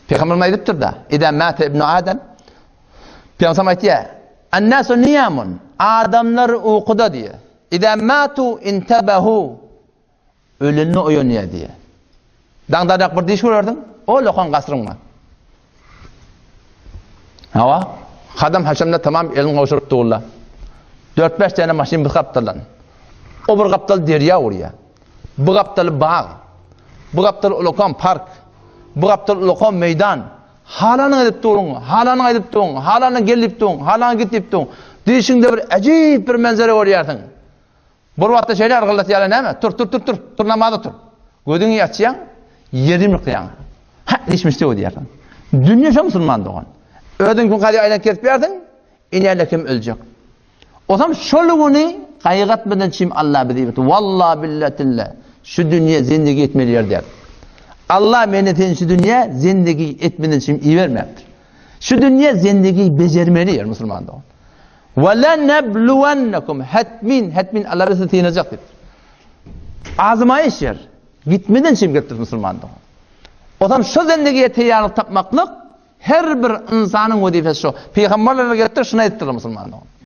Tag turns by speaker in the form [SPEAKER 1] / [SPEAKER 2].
[SPEAKER 1] Pygamberimiz aýdypdyr-da, Idâ mâte ibnu Adem, Pygamberimiz aýtýar, An-nasu niýamun, adamlar ukuda diýýär. Idâ mâtu intebehu, ölende oýanýar diýýär. Daňdadak bir diş görersiň, o lokan gasryň bar. Hawa, hadam haşamda tamam elini gowşuryp durlar. Dört-bäş tane maşyn bir gapdaldan. O bir gapdal derýa urýar. Bu gapdaly bag. Bu gapdal ulakan park. Bu gapdal ulakan meýdan. Halanyňy edip duruň, halanyňy edip duruň, halanyňy gel diýip duruň, halanyňy git diýip duruň. Düýşüňde bir äjip bir menzere görýärsiň. Bir wagtda şeýle argyldatýarlar näme? Tur, tur, tur, tur, tur namaza tur. Gözüňi açýaň, ýeri ýumrukýaň. Hä, diýişmiş diýip diýýärsiň. Dünýe şo musulman dogan. Özüň kim gaýy aýlanyp gezip ýörsiň, inäle kim öljek. Osam şol güni gaýgy etmeden çim Allah bizi iberdi. Walla billa tilla. Şu dünýe zindigi etmeli ýer däl. Allah meni seni şu dünýä zindigi etmeden çim ibermäpdir. Şu dünýe zindigi bejermeli ýer musulman dogan. Ve lenebluwennekum hetmin hetmin Allah bizi synajak diýipdir. Azmaýyş ýer. Gitmeden çim gelipdir musulman dogan. Osam şu zindigiye teýýarlyk tapmaklyk Her bir ynsanyň wezipesi şo. Pygamberler gelipdir, şuny aýdypdyrlar musulmanlara.